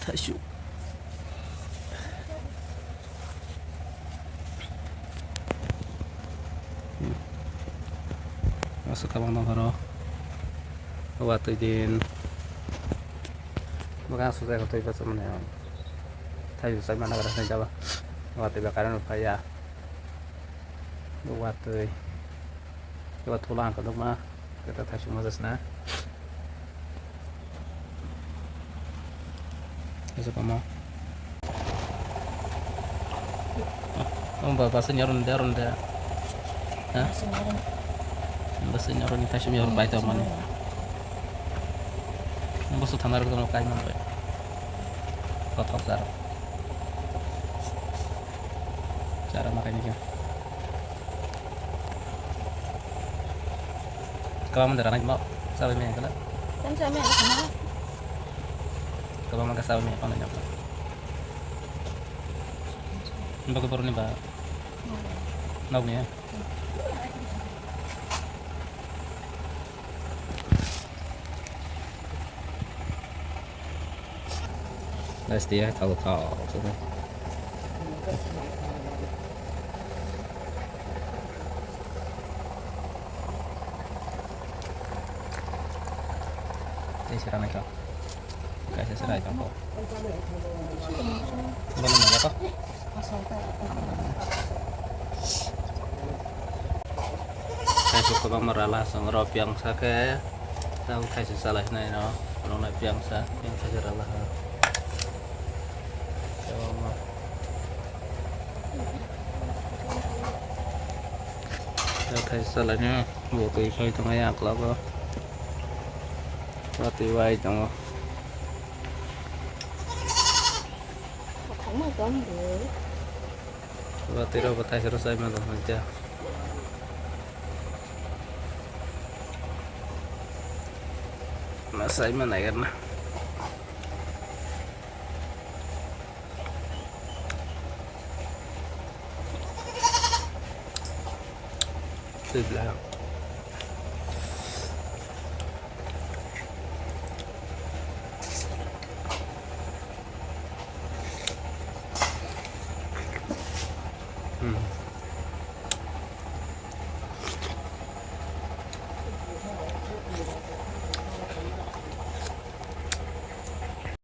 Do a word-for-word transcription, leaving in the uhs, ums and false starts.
Thaisu. Hmm. Aswk kabang nokaro. Watwi din. Bwkha sujai kotwi bachai mani. Thaisu chai mana gara jaba. Watwi ba current phaiya. Watwi. Watwi lang kadokma. Kata thaisu mojasna. Asa pama. Oh, ba, basa nyaron de, aron de. Ha? Basa nyaron. Basa nyaron ni thaisu mi hor pai to mani. Basa thanar ko kai man bai. Kothok jar. Chara makai ni kya? Kau mana darah mau? Sawi me kala? Kan sawi me kala? Kau mana ka sawi me kau nanya apa? Bago baru ni ba? Nau ni ya? Guys, dia tahu tahu. Ini sekarang itu. Guys, sekarang itu. Belum ada kok. Kaisa kwbangma rala chwng oro piyangsa khe tabuk thaisa chalai hinai no, norokno piyangsa, piyangsa khe rala ha. Kwbangma. Thaisa chalai no, bo twi khai tongo yang uklogo. Watwi wai tongo. Watwi rok bo thaisa rw chai mano hwn khe. Ma chai ma naiger na. Twi bwla.